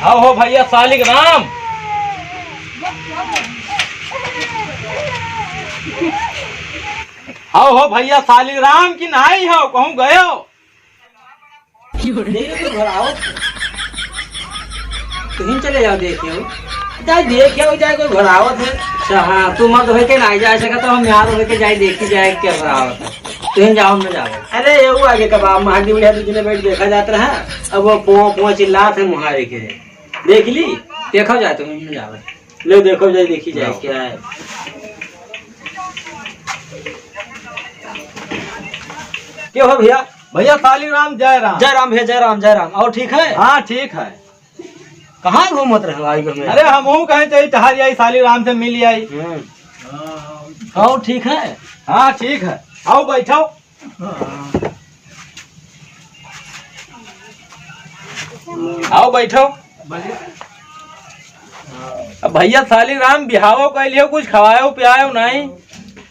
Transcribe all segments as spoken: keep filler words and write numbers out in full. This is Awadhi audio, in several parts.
आओ हो भइया सालिक राम। आओ हो भइया सालिक राम कि नाहीं हो, कहूँ गयो? देखियो, कोई घर आवत है। तुहीं चले जाओ, देखियो। चाहे देखियो, चाहे कोई घर आवत है। अच्छा, हाँ, तू मर्द होइके नाहीं जाए सकत, तो हम यार होइके जाए, देखी जाए, क्या घर आवत है। तुहीं जाओ, हम न जाओ। अरे, ये वो आगे कबाब, महादेव बढ़िया दू जने बैठ देखा जात रहा। अब वो पों, पों चिल्लात है मुहारे के। देख ली, देखा जाए, तुहीं न जाओ। ले देखो जाए, देखी जाए, क्या है। क्या हो भइया? भइया, सालिक राम, जय राम। जय राम भइया, जय राम, जय राम। और ठीक है? हाँ, ठीक है। कहाँ घूमत रहे हो आई घर में? अरे, हमहूँ कहे चाहिए, तहार आई सालिक राम से मिल आई। हम्म। और ठीक है? हाँ, ठीक है। आओ, बैठो। आओ, बैठो। अब भइया, सालिक राम बिहाव कइ लियो, कुछ खवायो पियायो नाहीं?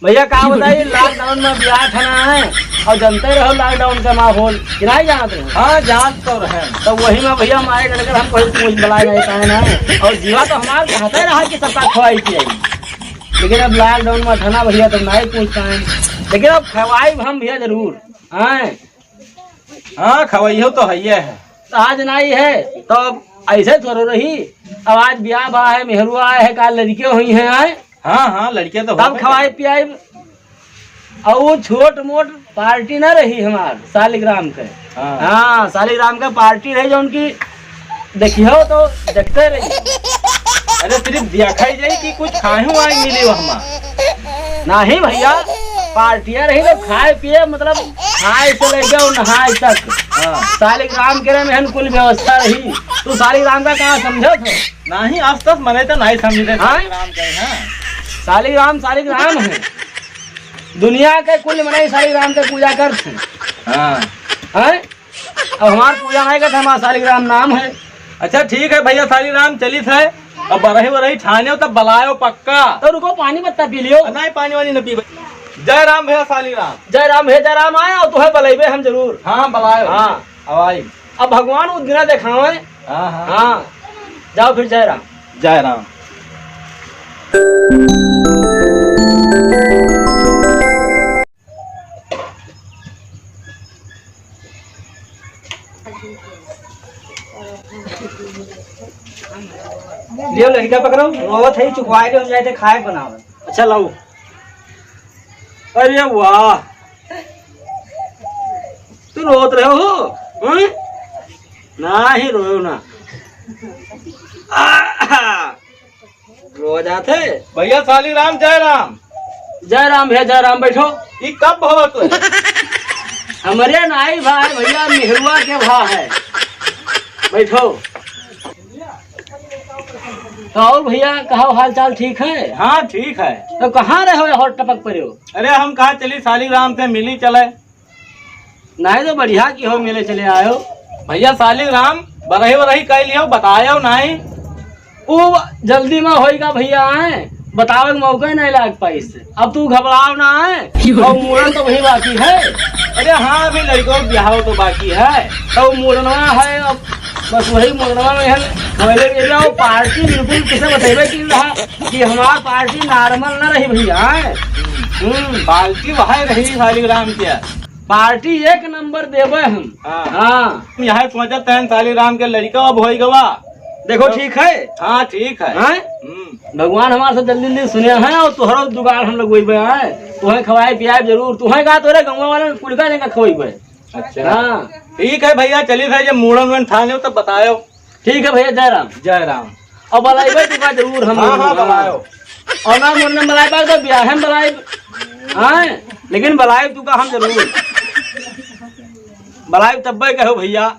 भइया, का बताई, lockdown में बियाह ठना है, और जनते रहो lockdown का माहौल, कि नाहीं जानत रहो? हाँ, जानत तो रहे। तो वही में भइया, हमारे घर के हम कोई पूछ बलाए नाहीं पाए ना, और जीवा तो हमार कहते रहा कि सबका खवाई पियाई, लेकिन अब lockdown में ठना भइया, तो नाहीं पूछ पाए, लेकिन अब खवाई हम भइया जरूर। हाँ, हाँ, खवइहो तो हइये है। तो आज नाहीं है, तो अब ऐसे थोड़ो रही। अब आज बियाह बा है, मेहरुआ आए है, काल लड़के हुई हैं आए। हाँ, हाँ, लड़के तो तब होबे खवाई करे। पियाई। और वो छोट मोट party ना रही हमार, सालिक राम के। हाँ। हाँ, सालिक राम के party रही, जो उनकी देखियो तो देखते रही। अरे सिर्फ देखा ही जाई कि कुछ खाहू आई मिली वहमा। नाहीं भइया, पार्टियां रही तो खाए पिए, मतलब खाए से लेके और नहाए तक। हाँ। सालिक राम के में कुल व्यवस्था रही। तू सालिक राम का कहाँ समझत हो? नाहीं, आज तक मने तो नाहीं समझे थे हाँ? सालिक राम के, हाँ। सालिक राम, सालिक राम है। दुनिया के कुल मनई सालिक राम के पूजा करत हैं। हाँ। हैं? अब हमार पूजा नाहीं करत, हमार सालिक राम नाम है। अच्छा ठीक है भइया, सालिक राम चलित है। अब बरही वरही ठाने हो तब बलायो पक्का। तो रुको, पानी पत्ता पी लियो। नाहीं, पानी वानी न पीबे। जय राम भइया, सालिक राम। जय राम भइया, जय राम आए और तुहे बलइबे हम जरूर। हाँ, बलायो। हाँ। अब आई। अब भगवान उस दिना देखावे। हाँ, हाँ। हाँ। जाओ फिर, जय राम। जय राम। लियो लड़का पकड़ो, रोवत है, चुकवाए के हम जाए थे खाए बनावे। अच्छा लाओ। अरे वाह, तू रोत रहे हो? हैं? नाहीं रोयो ना। आहा! रो जाते। भइया सालिक राम, जय राम। जय राम भइया, जय राम, बैठो। ई कब भवा तो है? हमरे नाई भा है भइया, मेहरुआ के भा है। बैठो। तो और भइया, कहो हाल चाल ठीक है? हाँ, ठीक है। तो कहाँ रहे हो, हर टपक पड़े हो? अरे, हम कहा चली सालिक राम से मिली चले। नाहीं तो बढ़िया किहो, मिले चले आयो। भइया सालिक राम, बरही वरही कह लियो, बतायो नाहीं। उ जल्दी में होइगा भइया, आए बतावे के मौका ही नाहीं लाग पाइस। अब तू घबराव ना आए, और मूड़न तो वही बाकी है। अरे हाँ, अभी लड़िको के बिहाव तो बाकी है। तो मूड़नवा है, अब बस वही मूड़नवा में है। पहले के लिए वो पार्टी बिल्कुल किसे बतेबे की रहा कि हमार पार्टी normal ना रही भइया, आए। हम्म। पार्टी वही रही सालिक राम के। पार्टी एक नंबर देबे हम। हाँ। हाँ। हम यही सोचत हैं, सालिक राम के लड़िका अब होई गवा। देखो, तो ठीक है। हाँ, ठीक है। हाँ? हम्म। भगवान हमार से जल्दी जल्दी सुने हैं और तोहरो जुगाड़ हम लगवइबे हैं। तुहें खवाए पियाए जरूर। तुहें का तोरे गौवा वाले कुल का लेकर खवइबे। अच्छा। हाँ। ठीक है भइया, चली भाई, जब मूड़न वूड़न ठाने हो तब बतायो। ठीक है भइया, जय राम। जय राम। और बलाइबे तुका जरूर हम हाँ, लोग, हाँ, हाँ। बलायो। और ना मूड़न में बलाइबे तो ब्याहे में बलाइब। हाँ, लेकिन बलाइब तुका हम जरूर। बलाइब तब्बे कहो भइया।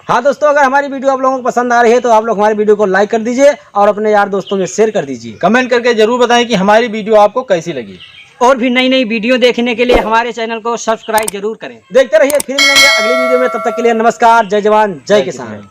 हाँ दोस्तों, अगर हमारी video आप लोगों को पसंद आ रही है तो आप लोग हमारी video को like कर दीजिए और अपने यार दोस्तों में share कर दीजिए। Comment करके जरूर बताएं कि हमारी video आपको कैसी लगी। और भी नई नई video देखने के लिए हमारे channel को subscribe जरूर करें। देखते रहिए, फिर मिलेंगे अगली video में। तब तक के लिए नमस्कार, जय जवान, जय जय किसान। किसान।